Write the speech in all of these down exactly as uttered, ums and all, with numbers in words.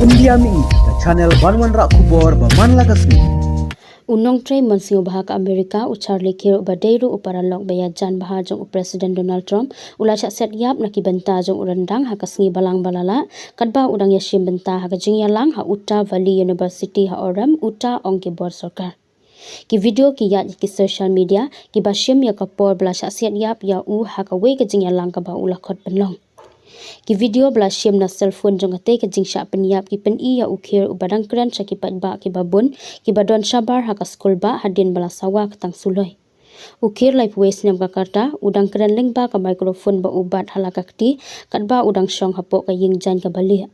India Mihi, ka channel ban wanrah khubor ba man la ka sngi. U nongtrei mon sngewbha ka Amerika, u Charlie Kirk, uba dei ruh u paralok ba ïajan bha jong u President Donald Trump, u la shah siat ïap na ki bynta jong u ryndang ha ka sngi Balang ba la lah, katba u dang ïashim bynta ha ka jingïalang ha Utah Valley University ha Orem, Utah, ong ki bor sorkar. Ki video ki ïaid ïa ki social media, kiba shim ïa ka por ba la shah siat ïap ïa u ha kawei ka jingïalang kaba u la khot pynlong. Ki video ba la shim na cellphone jong katei ka jingshah pynïap ki pyni ïa u Kirk uba dang kren sha ki paidbah kiba bun, kiba don shabar ha ka skulbah hadien ba la sawa ka tang suloi. U Kirk laiphew wei snem ka rta, u dang kren lyngba ka microphone ba u bat ha la ka kti, katba u dang shong hapoh ka ïing jaiñ kaba lieh,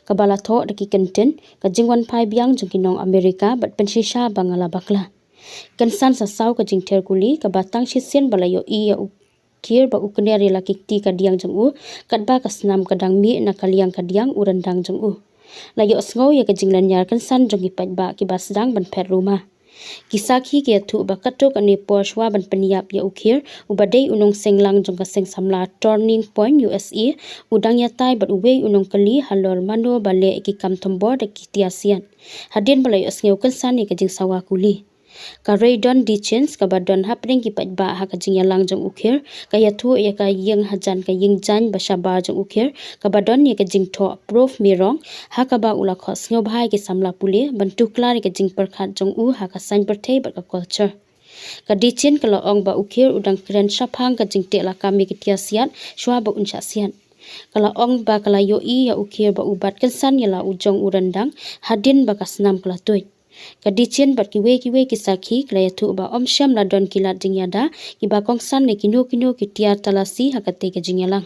kaba la thoh da ki kyntien, ka jingwanphai biang jong ki nong Amerika bad pynshisha ba nga la bakla. Kynsan sa saw ka jingther kuli, kaba tang shisien ba la ïohi ïa u Kirk ba u kner ïa la ki kti kadiang jong u, katba ka snam ka dang mih na ka liang kadiang u ryndang jong u. La ïohsngew ïa ka jinglynñiar kynsan jong ki paidbah kiba sdang ban phet ruma. Ki sakhi ki ïathuh ba katto katne por shuwa ban pynïap ïa u Kirk, uba dei u nongseng lang jong ka seng samla Turning Point U S A, u dang ïatai bad uwei u nongkylli halor mano ba leh ïa ki kam thombor da ki tiar siat, hadien ba la ïohsngew kynsan ïa ka jingsawa kuli. Ka Raydon Dechins, kaba don hapdeng ki paidbah ha ka jingïalang jong u Kirk, ka ïathuh ïa ka ïing hajan ka ïing jaiñ ba shabar jong u Kirk, kaba don ïa ka jingthoh Prove Me Wrong, ha kaba u la khoh sngewbha ïa ki samla pule ban tuklar ïa ka jingpyrkhat jong u ha ka saiñ pyrthei bad ka culture. Ka Dechins ka la ong ba u Kirk u dang kren shaphang ka jingteh lakam ïa ki tiar siat shuwa ba un shah siat. Ka la ong ba ka la ïohi ïa u Kirk ba u bat kynsan ïa la u jong u ryndang hadien ba ka snam ka la tuid. Ka Dechins bad kiwei kiwei ki sakhi ki la ïathuh ba ym shym la don ki lad jingïada kiba kongsan ne kino kino ki tiar talasi ha katei ka jingïalang.